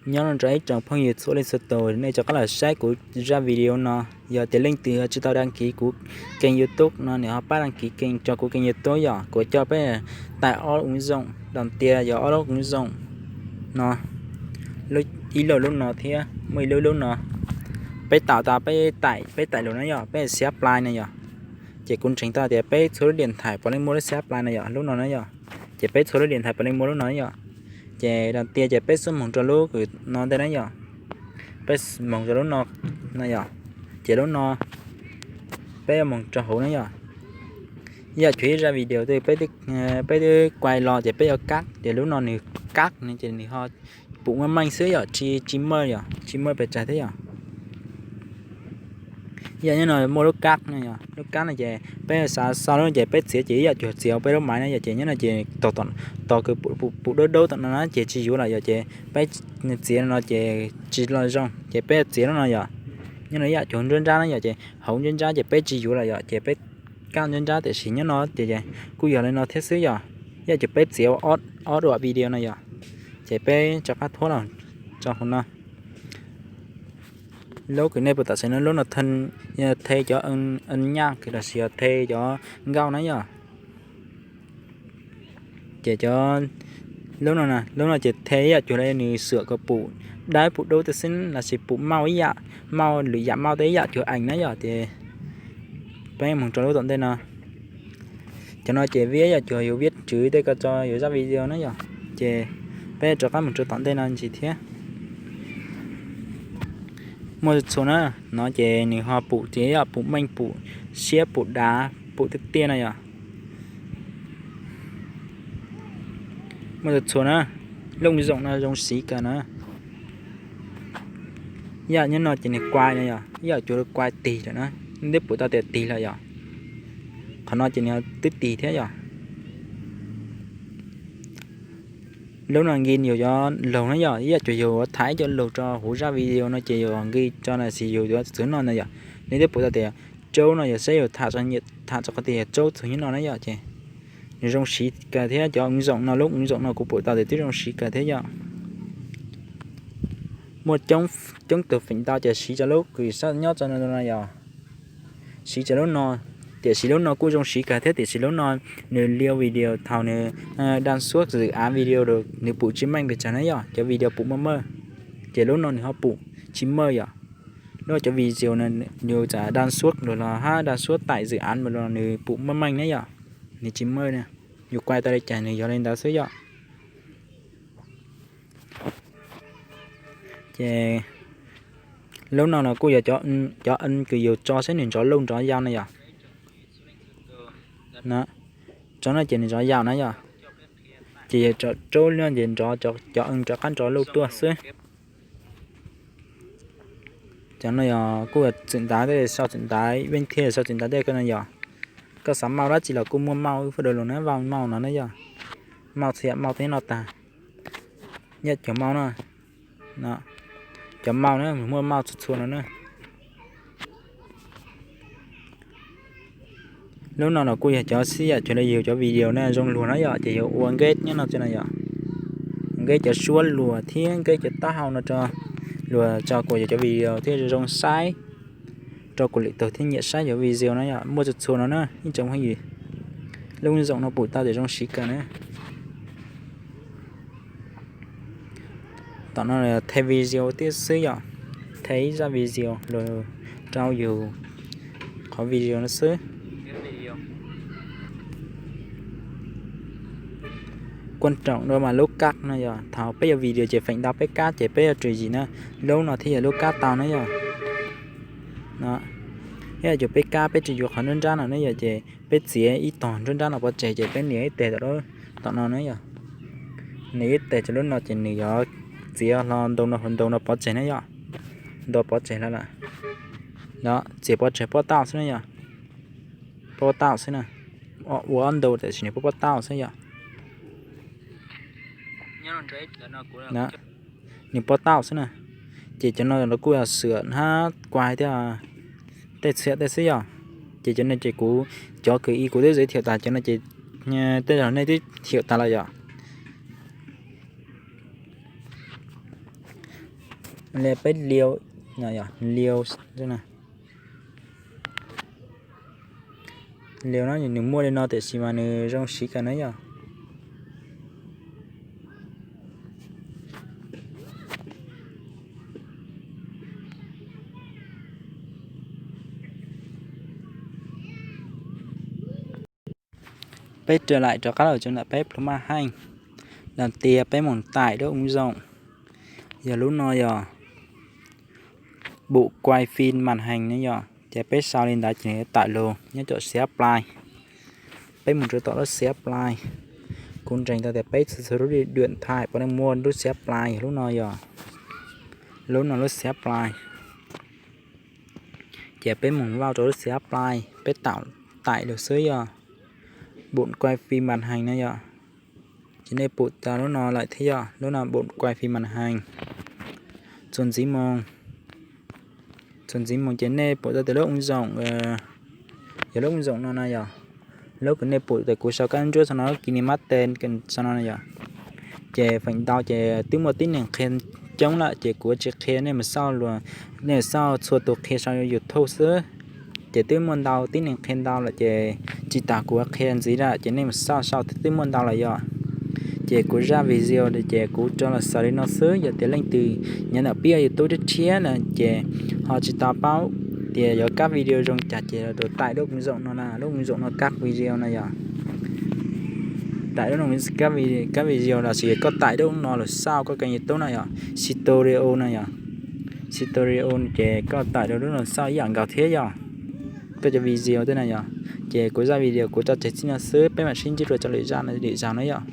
Nyob zoo rau ib tsoom phooj ywg txhua leej txhua tus, nej rov qab los saib kuv zaj video no. Yog tias leej twg tsis tau đăng ký kuv kênh YouTube no, nws ho pab đăng ký kênh rau kuv kênh YouTube yom. Kuv coj peb taim ob ứng dụng đầu tiên, yog ob ứng dụng no, ib lub lub no thiab muaj ib lub lub no. Peb tạo tas peb taim, peb taim lus no yom, peb xab plai no yom. Ces kuv ntseeg tau tias peb txhua lub điện thoại puav leej muaj lub xab plai no yom, lub no na yom. Ces peb txhua lub điện thoại puav leej muaj lub no yom. Ces đầu tiên ces peb xub moog rau lub kws no ntej na yom. Peb moog rau lub no, no yom. Ces lub no peb yuav moog rau hauv na yom. Yam cuag ib zaj video twg peb twb quay los ces peb yuav cắt, ces lub no nws cắt no ces nws ho pum meej meej xwb yom, tsis, tsis maj yom, tsis maj pes tsawg thiab yom. Yog nyob no muaj lub cắt no yom, lub cắt no ces peb xav xaus lub no ces peb txiav ces ib yam cuag txiav peb lub maiv na yom, ces nyob no ces tos kws pum dawb dawb tom no na ces tsis yuav lawm yom, ces peb txiav no ces tsis los zoo ces peb txiav lub no yom. Nyob no ib yam cuag nruab nrab na yom, ces hauv nruab nrab ces peb tsis yuav lawm yom, ces peb cắt nruab nrab, tiam sis nyob no ces kuj yog li no thiab xwb yom. Ib yam cuag peb txiav ob dua video no yom, ces peb rov qab thuab los rau hauv no. Lub kws nej pum tam sim no lub no the cov ntawv nyaj kws los sis yog the cov nkauj na yom. Ces cov, lub no, lub no ces the ib yam cuag li nws xwm kom pum dawb pum dub tej xwb los sis pum maj ib yam, maj lwm yam maj tej ib yam cuag ees na yom, ces peb moog rau lub tom ntej no. Cov no ces viab ib yam cuag yus viab tswv tej ko rau yus zaj video na yom, ces peb rov qab moog rau tom ntej no ntsis thiab. Muaj txhua txhua na, no ces nws ho pum ces ib yam pum meej, pum siab, pum dav, pum tiaj tiaj no yom. Muaj txhua txhua na, lub ứng dụng no zoo siv kawg na. Ib yam nyob no ces nws quay no yom, ib yam cuag quay tig lawm na, nej twb pum tau tias tig lawm yom. Qhov no ces nws twb tig thiab yom. Lub no nki yus cov lug na yom, ib yam cuag yus tham ib co lug rau huv zaj video no ces yus nki rau na, sis yus yuav txwv no na yom. Nej twb pum tau tias tsaub no yog saib yus tham, tham rau qhov tias yog tsaub txug nyob no na yom, ces nws zoo siv kawg thiab. Cov ứng dụng no, lub ứng dụng no kuv pum tau tias twb zoo siv kawg thiab yom. Muaj coob tug feem ntau ces siv rau lub kws nyob rau no yom. Siv rau lub no, tiam sis lub no kuj zoo siv kawg thiab, tiam sis lub no nws liu video thaum nws đăng xuất dự án video nws pum tsis meej pes tsawg na yom, cov video pum maj maj, ces lub no nws ho pum tsis maj yom. Lub cov video nws txawm đăng xuất los hab đăng xuất tải dự án los nws pum maj meej na yom, nws tsis maj na. Yus quay tau li cas nws yog li ntawd xwb yom. Ces lub no los kuj yog cov, cov kws yus tso saib nws nrov luj nrov yau na yom. Tso no ces nws nrov yau na yom. Ces yus tso rub no ces nrov, cov rov qab nrov luj tuaj xwb. Cov no yog kuj yog txwm ntawv, sau txwm ntawv, ib leej thiaj sau txwm ntawv tej ko no yom. Koj xav maj dab tsi los kuj muaj maj ib phab dua lug na, vaj maj no na yom. Maj txhua yam, maj tej no tag. Ib yam cov maj na, cov maj na, muaj maj txhua txhua no na. Lub no los kuj yog cov sib yam cuag li yus cov video na, zoo luag na yom, ces yus ua nkeb nyob no tso no yom. Nkeb cov suab luag thiab nkeb cov taub hau no rau luag, tso kuas yus cov video thiaj zoo saib, rau kuas lwm tug thiaj nyiam saib cov video na yom. Muaj txhua txhua no na ib tsoom phooj ywg. Lub ứng dụng no pum tau tias zoo siv kawg na. Tom no the video tib xwb yom, the ib zaj video los rau yus qhov video no xwb. Quan trọng dua mas lub cắt no yog thaum peb yuav video ces feem ntau peb cắt ces peb yuav tswm yim na, lub no thiaj yog lub cắt tau na yom. Ib yam cuag peb cắt peb tsis yuav qhov nruab nrab no ne yom, ces peb txiav ib tog nruab nrab no pov tseg ces peb nias ib teg tom no ne yom. Nias ib teg rau lub no ces nws yuav txiav hlo ntau no, hlo ntau no pov tseg ne yom. Ntau pov tseg lawm lawm. Txiav pov tseg pob tauj xwb ne yom. Pob tauj xwb na. Ua ob ntau tiam sis nws pob pob tauj xwb yom. Nws pob tauj xwb na. Ces cov no los kuj yog xwm hab kuas thiab, tej txhia tej xwb yom. Ces cov no ces kuv, cov kws ib kuv twb giới thiệu tas, cov no ces tej zaum nej twb hiểu tas lawm yom. Li peb liu, liu, liu no nws muaj li no tiam sis mas nws zoo siv kawg na yom. Peb raws laim rov qab los rau ntawm peb plhu maj haj, los tias peb mus taim lub ung zoom, yog lub no yog bum kuai fim mas hees ne yom, ces peb sau li ntawd ces nws taim los nyob tom xiab plai. Peb mus rau tom lub xiab plai, kuv nrees tau tias peb txhua txhua lub duam thaim puav leej muaj lub xiab plai, yog lub no yom, lub no lub xiab plai. Ces peb mus lauj rau lub xiab plai, peb taim los xwb yog bum kuai fim mas hees no yom. Ces nej pum tau lub no lawm thiab yom, lub no bum kuai fim mas hees. Txuas ntxiv mus, txuas ntxiv mus ces nej pum tau tias lub ung zoom, yog lub ung zoom no na yom. Lub uas nej pum tias kuv sau kab ntsuab sau no, lub KineMaster sau no na yom. Ces feem ntau ces twb muaj tib neeg qhia coob lawm ces kuv tsis qhia, nej mus xauj, nej xauj txhua tus qhia sau YouTube xwb. Ces twb muaj ntau tib neeg qhia ntau lawm ces tsis tas kuv qhia ntxiv lawm ces nej mus xauj sau twb muaj ntau lawm yom. Ces kuv zaj video ces kuv rov los xaus li no xwb, yog tias leej twg nyob ntawm peb YouTube thiab thiab na ces ho tsis tau paub tias yuav kab video zoo cas ces los taim lub ung zoom no na, lub ung zoom no kab video no yom. Taim lub no kab video los sis koj taim lub no los xauj koj kênh YouTube no yom, Studio no yom. Studio ces koj taim lub no xauj ib yam nkaus thiab yom. Koj cov video tej no yom. Ces kuv zaj video kuv tso tseg txij no xwb, peb mam sib ntsib dua rau lwm zaj lwm zaus na yom.